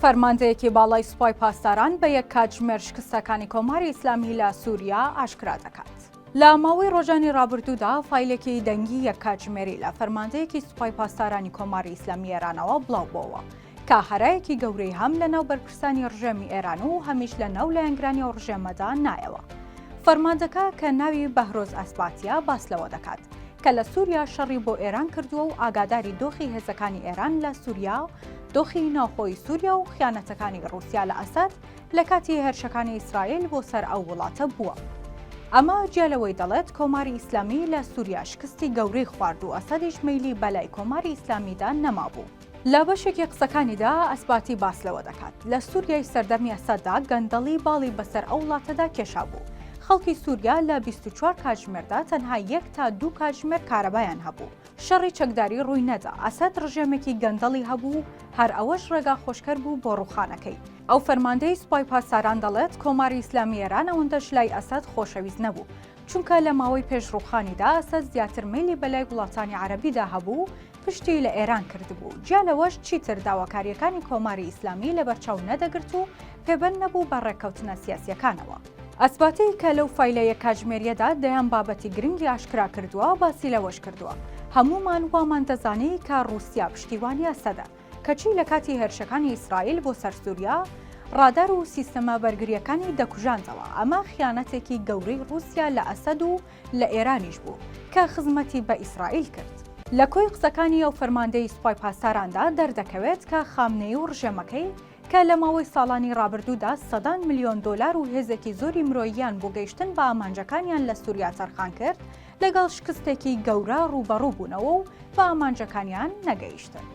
فەرماندەیەکی باڵای سوپای پاسداران بە یەک کاتژمێر شکستەکانی کۆماری ئیسلامی لە سووریا ئاشکرا دەکات. لە ماوەی ڕۆژانی ڕابردوودا فایلێکی دەنگی یەک کاتژمێری لە فەرماندەیەکی سوپای پاسدارانی کۆماری ئیسلامی ئێرانەوە بڵاو بۆوە کە هەرایەکی گەورەی هەم لە ناو بەرپرسانی ڕژێمی ئێران و هەمیش لە ناو لایەنگرانی ئەو ڕژێمەدا نایەوە. فەرماندەکە کە ناوی بەهرۆز ئەسباتیە باس لەوە دەکات کە لە سووریا شەڕی بۆ ئێران کردووە و ئاگاداری دۆخی هێزەکانی ئێران لە سووریا و دۆخی ناوخۆی سووریا و خیانەتەکانی ڕووسیا لە ئەسەد لە کاتی هێرشەکانی ئیسرائیل بۆ سەر ئەو وڵاتە بووە. ئەمە جیا لەوەی دەڵێت کۆماری ئیسلامی لە سووریا شکستی گەورەی خوارد و ئەسەدیش مەیلی بەلای کۆماری ئیسلامیدا نەمابوو. لە بەشێکی قسەکانیدا ئەسباتی باس لەوە دەکات، لە سووریای سەردەمی ئەسەددا گەندەڵی باڵی بەسەر ئەو وڵاتەدا کێشابوو، خەڵکی سووریا لە 24 کاتژمێردا تەنها یەک تا دوو کاتژمێر کارەبایان هەبوو، شەڕی چەکداری ڕووی نەدا، ئەسەد ڕژێمێکی گەندەڵی هەبوو و هەر ئەوەش ڕێگا خۆشکەر بوو بۆ ڕووخانەکەی. ئەو فەرماندەی سوپای پاسداران دەڵێت، کۆماری ئیسلامی ئێران ئەوەندەش لای ئەسەد خۆشەویست نەبوو، چونکە لە ماوەی پێش ڕووخانیدا ئەسەد زیاتر مەیلی بەلای وڵاتانی عەرەبیدا هەبوو و پشتی لە ئێران کردبوو، جیا لەوەش چیتر داواکارییەکانی کۆماری ئیسلامی لەبەرچاو نەدەگرت و پێبەند نەبوو بە ڕێککەوتنە سیاسییەکانەوە. ئەسباتی کە لەو فایلە یەک کاتژمێرییەدا دەیان بابەتی گرنگی ئاشکرا کردووە، باسی لەوەش کردووە، هەموومان وامان دەزانی کە ڕووسیا پشتیوانی ئەسەدە، کەچی لە کاتی هێرشەکانی ئیسرائیل بۆ سەر سووریا، ڕادار و سیستەمە بەرگرییەکانی دەکوژاندەوە، ئەمە خیانەتێکی گەورەی ڕووسیا لە ئەسەد و لە ئێرانیش بوو کە خزمەتی بە ئیسرائیل کرد. لە کۆی قسەکانی ئەو فەرماندەی سوپای پاسداراندا دەردەکەوێت کە خامنەیی و ڕژێمەکەی کە لە ماوەی ساڵانی ڕابردوودا سەدان ملیۆن دۆلار و هێزێکی زۆری مرۆییان بۆ گەیشتن بە ئامانجەکانیان لە سووریا تەرخان کرد، لەگەڵ شکستێکی گەورە ڕووبەڕوو بوونەوە و بە ئامانجەکانیان نەگەیشتن.